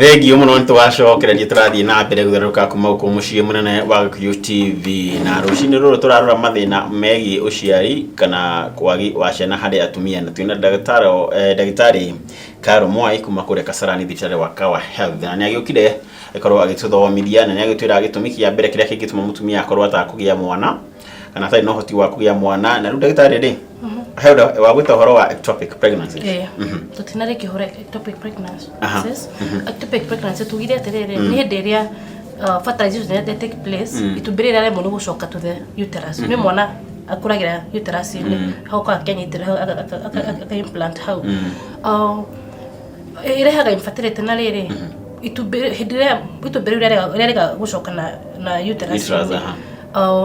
Thengiũ mũno, nĩ tũgacokereria, tũrathiĩ na mbere gũtherũka kuma gũkũ mũciĩ mũnene wa Gĩkũyũ TV, na rũcinĩ rũrũ tũrarora mathĩna megiĩ ũciari kana wagi wa ciana harĩ atumia, na twĩna ndagĩtarĩ Carol Mwai kuma kũrĩa Kasarani, thibitarĩ wa Kawa Health, na nĩ agĩũkire akorwo agĩtũthomithia na nĩ agĩtwĩra gĩtũmi kĩa mbere kĩrĩa kĩngĩtũma mũtumia akorwo atakũgĩa mwana kana atarĩ na ũhoti wa kũgĩa mwana. Na rĩu, ndagĩtarĩ rĩ, he ũndũ wa gwĩta ũhoro wa ectopic pregnancy. Ĩĩ, tũtinarĩkia ũhoro ectopic pregnancy. Ectopic pregnancy tugire atĩrĩrĩ, nĩ hĩndĩ ĩrĩa fertilization ya take place, itumbĩ rĩrĩa rĩaremwo nĩ gũcoka to the uterus. Nĩ mwana akũragĩra uterus-inĩ hau, akanyitĩra hau, aka implant hau. Ĩrehaga infertility, na rĩrĩ itumbĩ, hĩndĩ ĩrĩa itumbĩ rĩu rĩarega gũcoka na uterus, Uterus, aha.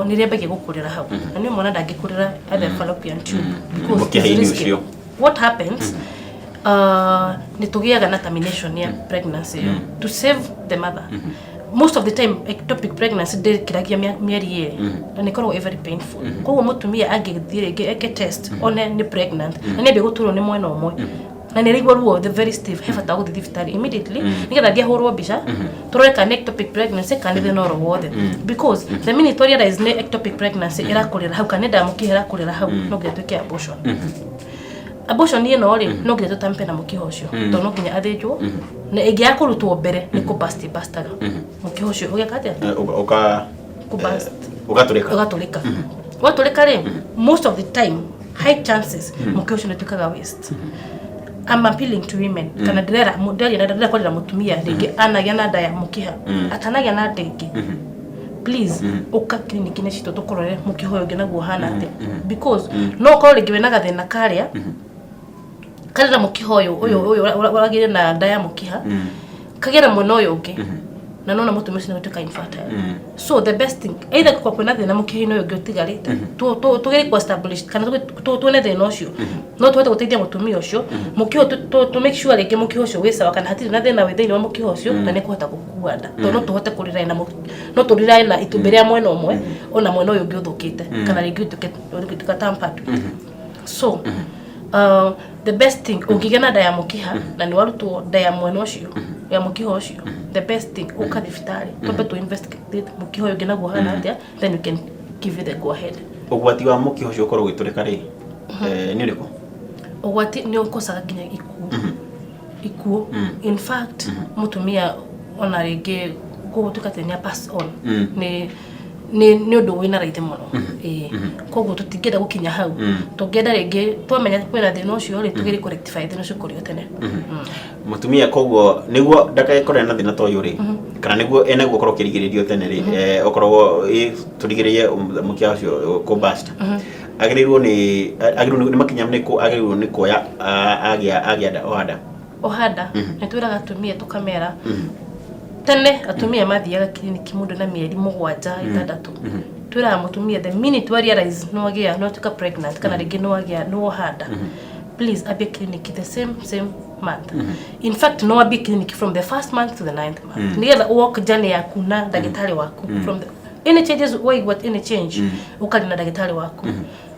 Nĩ rĩambagia gũkũrĩra hau, na nĩ mwana ndangĩkũrĩra at the fallopian tube because it's Mũkiha-inĩ risky. ũcio. What happens, nĩ tũgĩaga na termination ya pregnancy ĩyo to save the mother. Most of the time ectopic pregnancy ndĩkĩragia mĩeri 2, na nĩ ĩkoragwo ĩ very painful. Koguo mũtumia angĩthiĩ rĩngĩ eke test one nĩ pregnant na nĩ ambia gũturwo nĩ mwena ũmwe na nĩ araigua ruo the very stiff, he bata wa gũthiĩ thibitarĩ immediately nĩgetha athiĩ ahũrwo mbica tũrore kana nĩ ectopic pregnancy kana nĩ thĩna oro wothe, because the minute we realize nĩ ectopic pregnancy ĩrakũrĩra hau kana nĩ nda ya mũkiha ĩrakũrĩra hau, no nginya twĩke abortion. Abortion ĩno rĩ, no nginya tũtampe na mũkiha ũcio, tondũ no nginya athĩnjwo, na ĩngĩaga kũrutwo mbere nĩ kũbasti bastaga mũkiha ũcio, ũgeka atĩa? Ũka Kũbust. Ũgatũrĩka. Ũgatũrĩka. Watũrĩka rĩ, most of the time, high chances mũkiha ũcio nĩ ũtuĩkaga waste. I'm appealing to women, kana ndĩrera ndĩraria ndĩrera kwarĩra mũtumia rĩngĩ anagĩa na nda ya mũkiha, atanagĩa na nda ĩngĩ, please ũka kiriniki-inĩ citũ tũkũrore mũkiha ũyũ ũngĩ naguo ũhana atĩa, because no ũkorwo rĩngĩ wĩna gathĩna karĩa karĩ na mũkiha ũyũ ũragĩire na nda ya mũkiha, kagĩe na mwena ũyũ ũngĩ, na nona mũtumia ũcio nĩ gũtuĩka infertile. So the best thing, either kwa kwĩna thĩna mũkiha-inĩ ũyũ ũngĩ ũtigarĩte, tũgerie ku establish kana tuone thĩna ũcio, no tũhote gũteithia mũtumia ũcio mũkiha ũyũ, tũ make sure rĩngĩ mũkiha ũcio wĩ sawa kana hatirĩ na thĩna wĩ thĩinĩ wa mũkiha ũcio, na nĩ kũhota gũkua nda, tondũ no tũhote kũrĩra na no tũrĩrae na itumbĩ rĩa mwena ũmwe ona mwena ũyũ ũngĩ ũthũkĩte, kana rĩngĩ ũtuĩke tampered. So the best thing, ũngĩgĩa na nda ya mũkiha na nĩ warutwo nda ya mwena ũcio ya mũkiha ũcio, the best thing, ũka thibitarĩ twambe tũ investigate mũkiha ũyũ ũngĩ naguo ũhana atĩa, then we can give you the go ahead. Ũgwati wa mũkiha ũcio ũkorwo ũgĩtũrĩka rĩ, nĩ ũrĩkũ? Ũgwati nĩ ũkosaga nginya ikuũ. In fact, mũtumia ona rĩngĩ gũgũtuĩka atĩ nĩ pass on nĩ ũndũ wĩna raithi mũno. Ĩĩ, koguo tũtingĩenda gũkinya hau. Tũngĩenda rĩngĩ twamenya kwĩna thĩna ũcio rĩ, tũgerie kũ rectify thĩna ũcio kũrĩ o tene. Mũtumia koguo nĩguo ndakagĩkorwo na thĩna ta ũyũ rĩ, kana nĩguo enaguo ũkorwo ũkĩrigĩrĩrio tene rĩ, okorwo tũrigĩrĩrie mũkiha ũcio kũ burst, agĩrĩirwo nĩ makinya marĩkũ agĩrĩirwo nĩ kuoya agĩa nda, oha nda? Ohanda, nĩ twĩraga atumia tũkamera tene atumia mathiaga kiriniki mũndũ na mĩeri 7, 6. Twĩraga mũtumia the minute wa realize nĩ wagĩa, nĩ watuĩka pregnant, kana rĩngĩ nĩ wagĩa, nĩ wohanda, please ambie kiriniki the same same month. In fact, no ambie kiriniki from the first month to the ninth month, nĩgetha walk journey yaku na ndagĩtarĩ waku from the any changes waigua, any change, ũkaria na ndagĩtarĩ waku,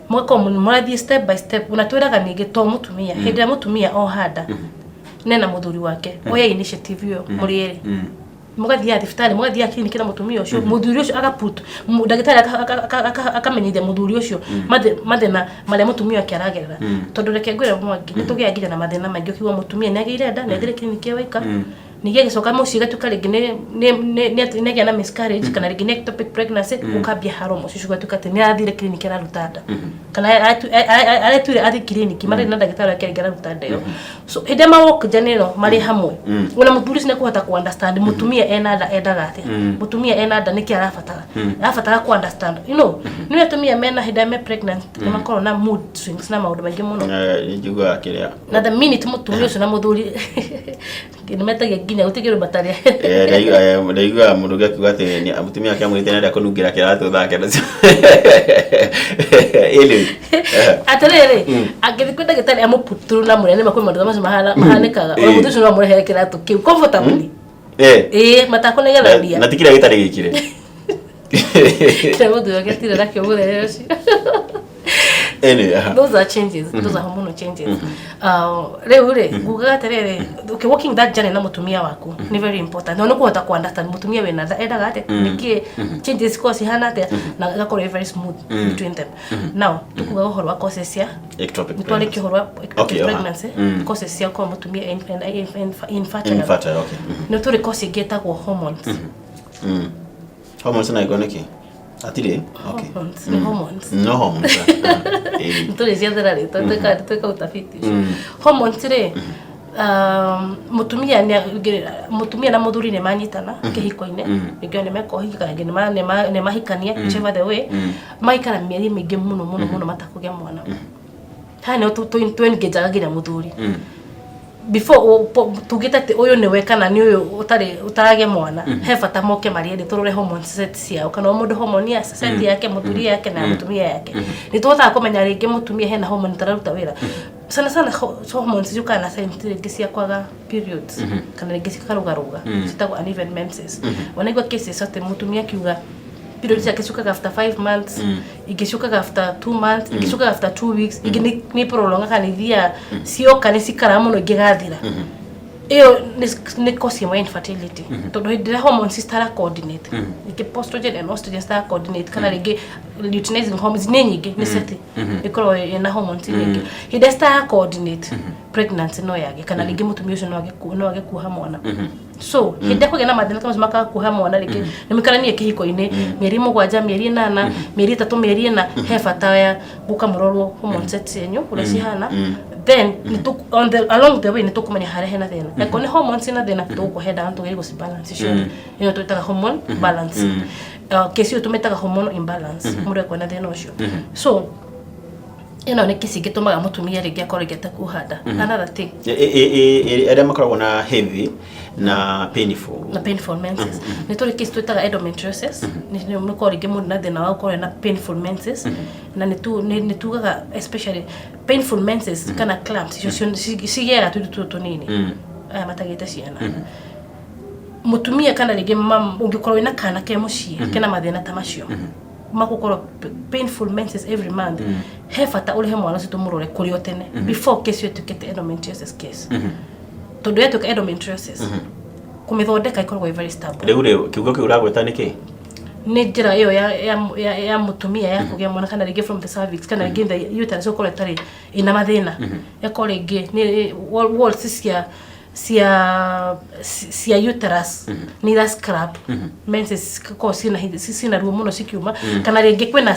mũgakorwo mũrathiĩ step by step. Na twĩraga ningĩ to mũtumia, hĩndĩ ĩrĩa mũtumia ohanda nena mũthuri wake, oya initiative ĩyo mũrĩ erĩ, mũgathiaga thibitarĩ, mũgathiaga kiriniki na mũtumia ũcio, mũthuri ũcio agaput ndagĩtarĩ akamenyithia mũthuri ũcio mathĩna marĩa mũtumia wake aragerera, tondũ reke ngwĩre Mwangi, nĩ tũgĩaga nginya na mathĩna maingĩ ũkiuga mũtumia nĩ agĩire nda, nĩ athire kiriniki e waika, ningĩ agĩcoka mũciĩ gatuĩka rĩngĩ nĩ agĩa na miscarriage kana rĩngĩ nĩ ectopic pregnancy, ũkambia haro mũciĩ ũcio, ũgatuĩka atĩ nĩ arathire kiriniki araruta nda, kana aretuire athiĩ kiriniki marĩ na ndagĩtarĩ wake rĩngĩ araruta nda ĩyo. So hĩndĩ ĩrĩa ma walk journey ĩno marĩ hamwe, ona mũthuri ũcio nĩekũhota ku understand mũtumia ena nda endaga atĩa, mũtumia ena nda nĩkĩ arabatara ku understand. Nĩ atumia mena hĩndĩ ĩrĩa me pregnant nĩ makoragwo na mood swings na maũndũ maingĩ mũno. Nĩ njiguaga kĩrĩa Na the minute mũtumia ũcio na mũthuri nĩ metagia nginya gũtigĩrwo matarĩa. Ndaiguaga mũndũ ũngĩ akiuga atĩ mũtumia wake amwĩrĩte nĩarenda kũnungĩra kĩratũ thaa 9. Anyway, Atĩrĩrĩ, angĩthiĩ kwĩ ndagĩtarĩ amũputuru na mũrĩa, nĩma kwĩ maũndũ macio mahanĩkaga, ona mũthuri ũcio no amũrehere kĩratũ kĩu comfortably. Ĩĩ, matakũnegenania. Na ti kĩrĩa gĩtarĩ gĩkĩre. Kĩrĩa mũthuri wake atinda nakĩo mũthenya ũcio. Anyway, aha. Those are changes, those are hormonal changes. Rĩu rĩ, ngugaga atĩrĩrĩ, okay, walking that journey na mũtumia waku nĩ very important, na nĩ kũhota ku understand mũtumia wĩna nda endaga atĩa, nĩkĩ changes cikoragwo cihana atĩa, na ĩgakorwo ĩ very smooth between them. Now tukugaga ũhoro wa causes cia ectopic nĩtwarĩkia pregnancy. ũhoro wa ectopic pregnancy, causes cia gũkorwo mũtumia infertile. Infertile, okay. Nĩ tũrĩ cause ĩngĩ ĩtagwo hormones. Hormones na iko nĩkĩ? Atirĩ? Okay. Hormones, nĩ hormones. No hormones. Eh. Tũrĩ ciethera rĩtwa, twĩka utafiti ũcio. Hormones rĩ, mũtumia mũtumia na mũthuri nĩ manyitana kĩhiko-inĩ, rĩngĩ nĩ meka ũhiki kana rĩngĩ nĩ mahikania, whichever the way, maikara mĩeri mĩingĩ mũno mũno mũno matakũgĩa mwana. Haha nĩho twengejaga nginya mũthuri before tugĩte atĩ ũyũ nĩwe kana nĩ ũyũ ũtarĩ ũtaragĩa mwana. He bata moke marĩ erĩ, tũrore hormone set ciao, kana o mũndũ hormone ya set yake, mũthuri yake na mũtumia yake. Nĩ tũhotaga kũmenya rĩngĩ mũtumia hena hormone itararuta wĩra. Sana sana hormones ciũkaga na signs rĩngĩ cia kwaga periods, kana rĩngĩ cikarũgarũga, citagwo uneven menses. Wanaigua cases atĩ mũtumia akiuga period ciake ciũkaga after 5 months, ingĩ ciũkaga after 2 months, ingĩ ciũkaga after 2 weeks, ingĩ nĩ prolonga, kana ithiaga cioka nĩ cikaraga mũno ingĩgathira. Ĩyo nĩ cause ĩmwe ya infertility, tondũ hĩndĩ ĩrĩa hormones citara coordinate, rĩngĩ estrogen and estrogen citara coordinate, kana rĩngĩ luteinizing hormones nĩ nyingĩ, nĩ seti ĩkoragwo ĩna hormones nyingĩ, hĩndĩ ĩrĩa citara coordinate, pregnancy no yage, kana rĩngĩ mũtumia ũcio no age kuoha mwana. So hĩndĩ ĩrĩa kwagĩa na mathĩna ta macio makaga kuoha mwana, rĩngĩ nĩ mũikaranie kĩhiko-inĩ mĩeri 7, mĩeri 8, mĩeri 3, mĩeri 4, he bata ya gũka mũrorwo hormone set cienyu ũrĩa cihana. Then on the along the way nĩ tũkũmenya harĩa hena thĩna. Angĩkorwo nĩ hormones ina thĩna, tũgũkũhe ndawa tũgerie gũcibalance ciothe. Ĩyo twĩtaga hormone balance. Kesi ĩyo tũmĩtaga hormonal imbalance, mũndũ akorwo na thĩna ũcio. So ĩno nĩ kesi ĩngĩtũmaga mũtumia rĩngĩ akorwo rĩngĩ atakuoha nda. Another thing, Arĩa makoragwo na heavy na painful. Na painful menses, nĩ tũrĩ case twĩtaga endometriosis. Nĩ nĩ rĩngĩ mũndũ na thĩna wa gũkorwo na painful menses, na nĩ tugaga especially painful menses kana cramps icio cigĩaga tũindo tũtũ tũnini aya matagĩte ciana. Mũtumia kana rĩngĩ ũngĩkorwo wĩna kana ke mũciĩ kena mathĩna ta macio magũkorwo painful menses every month, he bata ũrehe mwana ũcio tũmũrore kũrĩ o tene before case ĩyo ĩtuĩkĩte endometriosis case, tondũ yatuĩka endometriosis, kũmĩthondeka ĩkoragwo ĩ very stubborn. Rĩu rĩ, kiugo kĩu ũragweta nĩ kĩ? Nĩ njĩra ĩyo ya mũtumia ya kũgĩa mwana, kana rĩngĩ from the cervix, kana rĩngĩ the uterus ũkorwo ĩtarĩ ĩna mathĩna, ĩkorwo rĩngĩ nĩ walls cia uterus nĩ ira scrap, menses cigakorwo ciĩna ruo mũno cikiuma, kana rĩngĩ kwĩna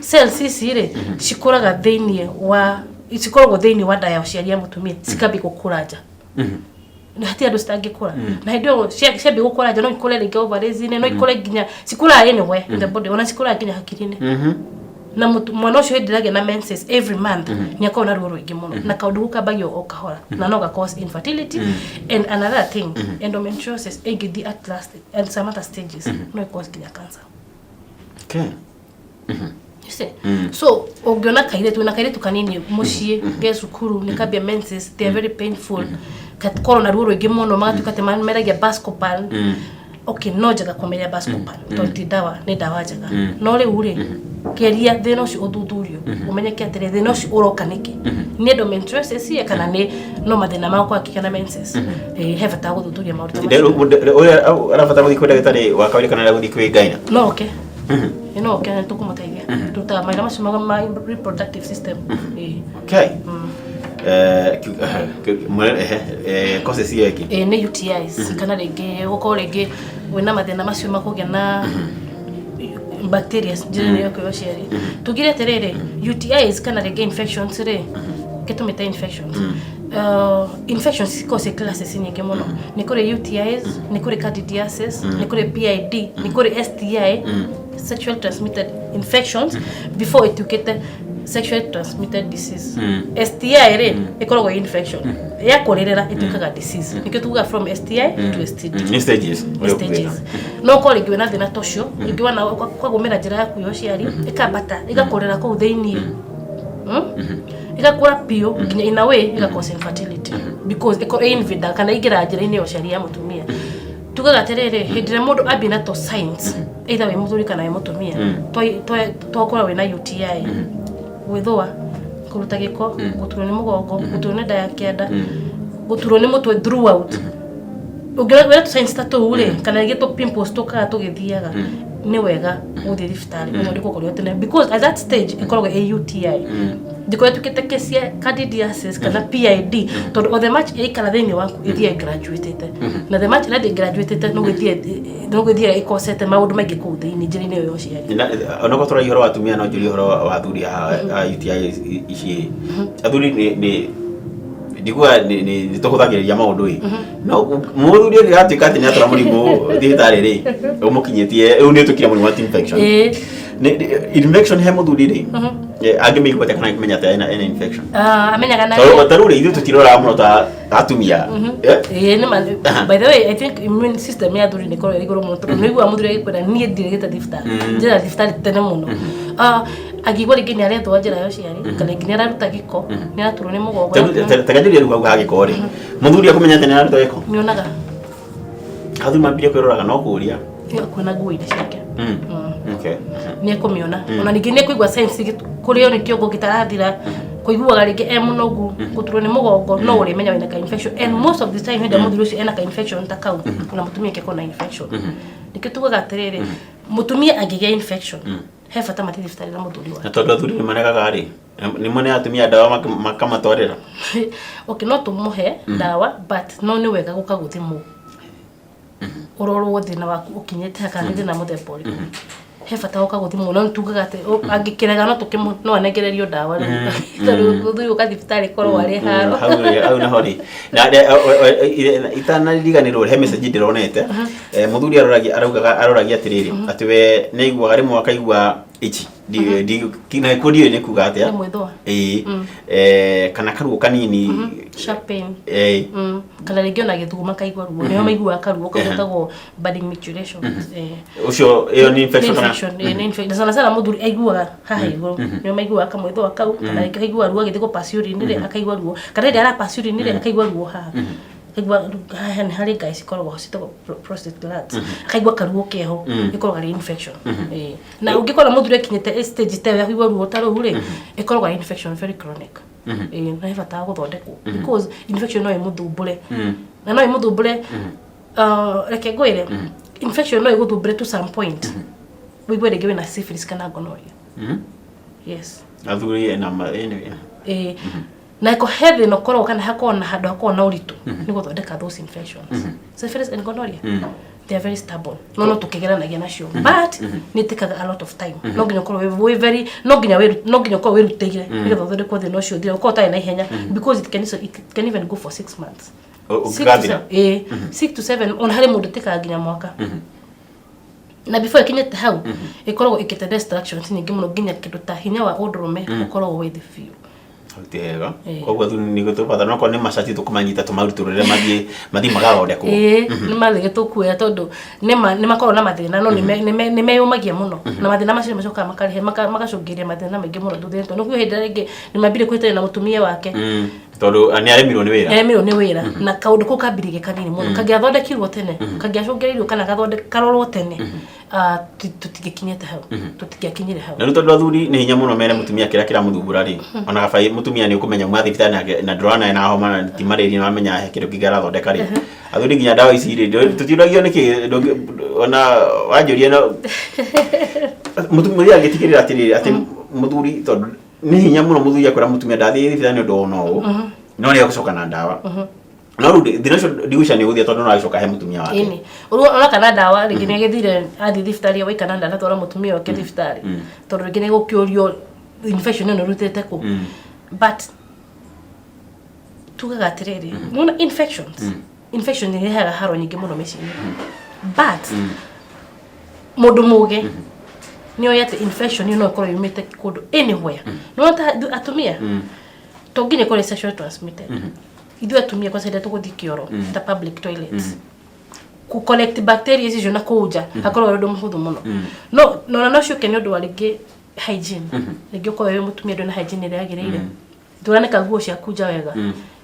cells ici rĩ cikũraga thĩinĩ wa cikoragwo thĩinĩ wa nda ya ũciari ya mũtumia, cikambia gũkũra nja, na hatirĩ andũ citangĩkũra. Na hĩndĩ ĩyo ciambia gũkũra nja, no ikũre rĩngĩ ovaries-inĩ, no ikũre nginya cikũraga anywhere in the body, ona cikũraga nginya hakiri-inĩ. Na mwana ũcio hĩndĩ ĩrĩa agĩa na menses every month, nĩ akoragwo na ruo rũingĩ mũno, na kaũndũ gau kambagia o kahora na no ga cause infertility. And another thing, endometriosis ĩngĩthiĩ at last and some other stages, no ĩ cause nginya cancer. You see? So ũngĩona kairĩtu na kairĩtu kanini mũciĩ ge cukuru nĩ kambia menses, they are very painful, gakorwo na ruo rũingĩ mũno, magatuĩka atĩ meragia Buscopan. Okay, no njega kũmeria Buscopan tondũ ti ndawa, nĩ ndawa njega, no rĩu rĩ, geria thĩna ũcio ũthuthurio, ũmenyeke atĩrĩ, thĩna ũcio ũroka nĩkĩ, nĩ endometriosis ye kana nĩ no mathĩna ma gũkorwo akĩgĩa na menses. He bata wa gũthuthuria maũndũ ta macio. Ũrĩa arabatara gũthiĩ kwĩ ndagĩtarĩ wa kawaida kana gũthiĩ kwĩ gyna? No oke, no oke, nĩ tũkũmũteithia. Tũrutaga mawĩra macio ma reproductive system. Okay. Causes iyo ĩngĩ? Ĩĩ, nĩ UTIs, kana rĩngĩ gũkorwo rĩngĩ wĩna mathĩna macio makũgĩa na bacteria njĩra-inĩ yaku ya ũciari. Tugire atĩrĩrĩ, UTIs kana rĩngĩ infections rĩ, gĩtũmĩte infections, infections cikoragwo ciĩ classes nyingĩ mũno. Nĩ kũrĩ UTIs, nĩ kũrĩ candidiasis, nĩ kũrĩ PID, nĩ kũrĩ STI, sexual transmitted infections, before ĩtuĩkĩte sexually transmitted disease. STI rĩ, ĩkoragwo ĩ infection yakũrĩrĩra ĩtuĩkaga disease, nĩkĩo tugaga from STI to STD. Nĩ stages ũrĩa Stages. No ũkorwo rĩngĩ wĩna thĩna ta ũcio, rĩngĩ wana kwagũmĩra njĩra yaku ya ũciari, ĩkambata ĩgakũrĩra kũu thĩiniĩ, Ĩgakũra biũ nginya in a way ĩga cause infertility, because ĩko invade kana ingĩra njĩra-inĩ ya ũciari ya mũtumia. Tugaga atĩrĩrĩ, hĩndĩ ĩrĩa mũndũ ambia na to signs, either wĩ mũthuri kana wĩ mũtumia, twakorwo wĩna UTI, gwĩthũa, kũruta gĩko, gũturwo nĩ mũgongo, gũturwo nĩ nda ya kĩanda, gũturwo nĩ mũtwe throughout, ũngĩona wĩna tũ signs ta tũu rĩ, kana rĩngĩ tũ pimples tũkaga tũgĩthiaga, nĩ wega gũthiĩ thibitarĩ ũthondekwo kũrĩ o tene, because at that stage ĩkoragwo ĩ UTI, ndĩkorwo ĩtuĩkĩte case ya candidiasis kana PID, tondũ o the much ĩikara thĩinĩ waku ĩthiaga graduatĩte, na the much ĩrathiĩ graduatĩte no gũthiĩ ĩkosete maũndũ maingĩ kũu thĩinĩ njĩra-inĩ ĩyo ya ũciari. Onokorwo tũragia ũhoro wa atumia, no njũrie ũhoro wa athuri a UTI ici. Athuri nĩ ndiguaga nĩ tũhũthagĩrĩria maũndũ ĩ, no mũthuri ũngĩgatuĩka atĩ nĩ atwara mũrimũ thibitarĩ rĩ, ũmũkinyĩtie rĩu nĩ ũtũkire mũrimũ wa infection. Infection he mũthuri rĩ, angĩmĩigua atĩa kana angĩmenya atĩa ena infection? Ah, amenyaga na Ta rĩu rĩ, ithuĩ tũtiroraga mũno ta atumia. Ĩĩ, nĩ ma. By the way, I think immune system ya athuri nĩ ĩkoragwo ĩrĩ igũrũ mũno, tondũ nĩ ũiguaga mũthuri agĩkwĩra, "Niĩ ndirĩgĩte thibitarĩ, njĩra thibitarĩ tene mũno." Ah, angĩigua rĩngĩ nĩ arethwo njĩra ya ũciari, kana rĩngĩ nĩ araruta gĩko, nĩ araturwo nĩ mũgongo. Teganjũria rĩu hau ha gĩko rĩ, mũthuri akũmenya atĩ nĩ araruta gĩko? Nĩonaga. Athuri mambirie kwĩroraga no kũria. Kuona nguo-inĩ ciake. Okay. Nĩ ekũmĩona. Ona ningĩ nĩ ekũigua signs kũrĩo nĩ kĩongo gĩtarathira, kũiguaga rĩngĩ e mũnogu, gũturwo nĩ mũgongo, no ũrĩmenya wĩna ka infection. And most of the time, hĩndĩ ĩrĩa mũthuri ũcio ena ka infection ta kau, ona mũtumia ake na infection. Nĩkĩo tugaga atĩrĩrĩ, mũtumia angĩgĩa infection, he bata mathiĩ thibitarĩ na mũthuri wake. Na tondũ athuri nĩ maregaga rĩ, nĩ mone atumia ndawa makamatwarĩra? Okay, no tũmũhe ndawa, but no nĩ wega gũka gũthimwo, ũrorwo thĩna waku ũkinyĩte ha, kana nĩ thĩna mũthemba ũrĩkũ. He bata gũka gũthimwo, no nĩtugaga atĩ angĩkĩrega no tũkĩmũ no anengererio ndawa rĩu, tondũ mũthuri gũka thibitarĩ korwo arĩ haro. Hau rĩ, hau naho rĩ, na itanariganĩrwo, he message ndĩronete. Mũthuri aroragia, araugaga, aroragia atĩrĩrĩ, atĩ we nĩ aiguaga rĩmwe akaigua ichi na gĩkuũ ndiũĩ nĩ kuga atĩa. Nĩ mwĩthũa. Ĩĩ. Kana karuo kanini. Sharp pain. Ĩĩ. Kana rĩngĩ ona gĩthuguma kaigua ruo, nĩo maiguaga karuo kau getagwo budding micturition. Ũcio ĩyo nĩ infection Nĩ kana? Infection, nĩ infection. Na sana sana mũthuri aiguaga haha igũrũ, nĩo maiguaga kamwĩthũa kau, kana rĩngĩ akaigua ruo agĩthiĩ gũ-pass urine rĩ, akaigua ruo, kana hĩndĩ ara-pass urine rĩ, akaigua ruo haha, akaigua haha nĩ harĩ ngaĩ cikoragwo ciĩtagwo prostate glands, akaigua karuo keho, ĩkoragwo arĩ infection. Ĩĩ. Na ũngĩkora mũthuri akinyĩte stage ta ĩyo ya kũigua ruo ta rũu rĩ, ĩkoragwo arĩ infection very chronic. Ĩĩ, na he bata wa gũthondekwo, because infection no ĩmũthumbũre, na no ĩmũthumbũre. Reke ngwĩre, infection no ĩgũthumbũre to some point wĩigue rĩngĩ wĩna syphilis kana gonorrhea. Yes. Athuri ena anyway. Ĩĩ, na ĩko he thĩna ũkoragwo kana hakoragwo na handũ hakoragwo na ũritũ nĩ gũthondeka those infections, syphilis and gonorrhea. They are very stubborn, no tũkĩgeranagia nacio, but nĩ ĩtĩkaga a lot of time. No nginya ũkorwo wĩ very no nginya ũkorwo wĩrutĩire nĩgetha ũthondekwo thĩna ũcio ũthire, ũkorwo ũtarĩ na ihenya, because it can even go for 6 months. Six to Ũngĩgathira. Ĩĩ, 6 to 7, ona harĩ mũndũ ĩtĩkaga nginya mwaka. Na before ĩkinyĩte hau, ĩkoragwo ĩkĩte destructions nyingĩ mũno, nginya kĩndũ ta hinya wa ũndũrũme ũkoragwo wĩ thĩ biũ. Hau ti hega. Ĩĩ. Koguo athuri nĩ gũtũbatara nokorwo nĩ macati tũkũmanyita tũmarutũrũre mathiĩ magathondekwo. Ĩĩ, nĩ mathĩgĩ tũkuoya, tondũ nĩ makoragwo na mathĩna, no nĩ meyũmagia mũno, na mathĩna macio nĩ macokaga makarehe magacũngĩrĩria mathĩna maingĩ mũno thutha-inĩ, tondũ nĩ hĩndĩ ĩrĩa rĩngĩ nĩ mambirie kũhĩtania na mũtumia wake. Tondũ nĩ aremirwo nĩ wĩra. Nĩaremirwo nĩ wĩra, na kaũndũ kau kambirie kanini mũno, kangĩathondekirwo tene, kangĩacũngĩrĩirio kana karorwo tene, tũtingĩkinyĩte hau, tũtingĩakinyire hau. Na rĩu tondũ athuri nĩ hinya mũno mere mũtumia kĩrĩa kĩramũthumbũra rĩ, ona kaba mũtumia nĩ ũkũmenya mwa thibitarĩ nake na ndũrona ena homa na ti malaria, nĩ wamenya he kĩndũ kĩngĩ arathondeka rĩ, athuri nginya ndawa ici rĩ, tũtiũragio nĩkĩ ona wanjũria no mũtumia angĩtigĩrĩra atĩrĩrĩ, atĩ mũthuri, tondũ nĩ hinya mũno mũthuri akwĩra mũtumia ndathiĩ thibitarĩ nĩ ũndũ ona ũũ, no nĩ egũcoka na ndawa, no rĩu thĩna ũcio ndigwĩciria nĩ ũgũthira, tondũ no agĩcoka he mũtumia wake. Ĩni, ona kana ndawa rĩngĩ nĩ agĩthire athiĩ thibitarĩ waikana ndanatwara mũtumia wake thibitarĩ, tondũ rĩngĩ nĩ gũkĩũrio infection ĩno ĩrutĩte kũ. But tugaga atĩrĩrĩ, nĩwona infection nĩ irehaga haro nyingĩ mũno mĩciĩ-inĩ, but mũndũ mũgĩ nĩ oĩ atĩ infection ĩyo no ĩkorwo yumĩte kũndũ anywhere. Nĩwona ta atumia, to nginya ĩkorwo ĩ sexually transmitted. Ithuĩ atumia kwanza hĩndĩ ĩrĩa tũgũthiĩ kĩoro ta public toilets, ku collect bacteria icio na kũu nja hakorwo ũrĩ ũndũ mũhũthũ mũno. No no no ciũke nĩ ũndũ wa rĩngĩ hygiene, rĩngĩ ũkorwo wĩ mũtumia ndũrĩ na hygiene ĩrĩa yagĩrĩire, ndũranĩka nguo ciaku nja wega.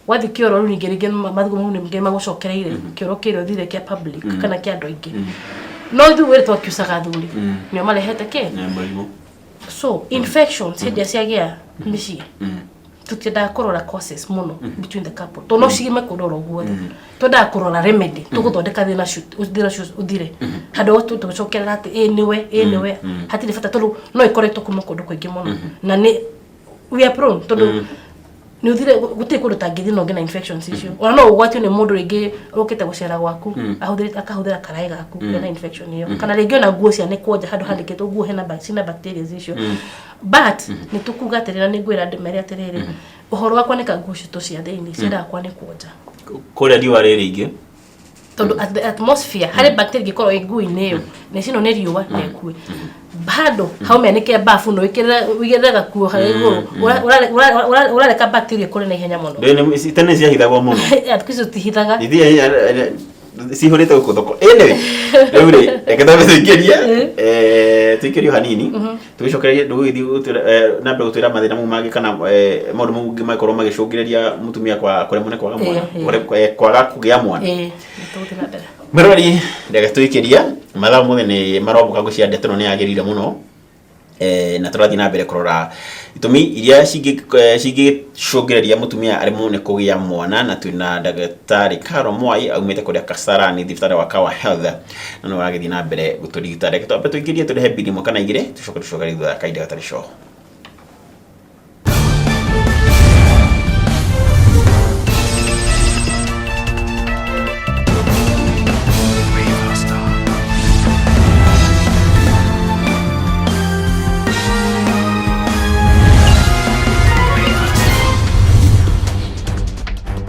Wathiĩ kĩoro rĩu ningĩ rĩngĩ mathugumo mau ningĩ magũcokereire kĩoro kĩrĩa ũthire kĩa public kana kĩa andũ aingĩ. No ithuĩ wĩrĩ twakiucaga athuri nĩo marehete kĩ. Na mũrimũ. So infections hĩndĩ ĩrĩa ciagĩa mĩciĩ, tũtiendaga kũrora causes mũno between the couple, tondũ no cigime kũndũ oro guothe. Twendaga kũrora remedy, tũgũthondeka thĩna ũcio ũthire, handũ ha tũgĩcokerera atĩ ĩ nĩwe, ĩ nĩwe, hatirĩ bata, tondũ no ĩkoretwo kuma kũndũ kũingĩ mũno na nĩ we are prone, tondũ nĩ ũthire gũtirĩ kũndũ tangĩthiĩ na ũngĩ na infections icio. Ona no ũgwatio nĩ mũndũ rĩngĩ ũkĩte gũcera gwaku, ahũthĩrĩte, akahũthĩra karaĩ gaku kena infection ĩyo, kana rĩngĩ ona nguo cianĩkwo nja handũ handĩkĩtwo nguo hena cina bacteria icio. But nĩ tũkuga atĩrĩrĩ, na nĩ ngwĩra andũ mere atĩrĩrĩ, ũhoro wa kwanĩka nguo citũ cia thĩinĩ ciendaga kwanĩkwo nja. Kũrĩa riũa rĩ rĩingĩ. Tondũ at the atmosphere harĩ bacteria ĩngĩkorwo ĩ nguo-inĩ ĩyo na ĩcinwo nĩ riũa na ĩkue. Handũ haumĩanĩke bafu na wĩkĩrĩre, wĩigĩrĩre gakuo harĩa igũrũ, ũrareka bacteria ĩkũre na ihenya mũno. Ndĩ tene ciahithagwo mũno. Thikũ ici tũtihithaga. Ithiĩ cihũrĩte gũkũ thoko. Anyway, rĩu rĩ, reke twambe tũingĩrie, tũingĩrie o hanini, tũgĩcokererie ndũgũgĩthiĩ gũtwĩra, na mbere gũtwĩra mathĩna mau mangĩ kana maũndũ mau mangĩ mangĩkorwo magĩcũngĩrĩria mũtumia kũremwo nĩ kwaga mwana, kwaga kũgĩa mwana. Ĩĩ, nĩ tũgũthiĩ na mbere. Mwĩroreri, reke tũikĩrie mathaa ũmũthĩ nĩ maromboka, ngwĩciria ndeto ĩno nĩ yagĩrĩire mũno, na tũrathiĩ na mbere kũrora itũmi iria cingĩcũngĩrĩria mũtumia aremwo nĩ kũgĩa mwana, na twĩna ndagĩtarĩ Carol Mwai aumĩte kũrĩa Kasarani, thibitarĩ wa Kawa Health, na nĩwe ũragĩthiĩ na mbere gũtũrigita. Reke twambe tũingĩrie, tũrĩhe mbili ĩmwe kana igĩrĩ, tũcoke tũcoke thutha wa kahinda gatarĩ coho.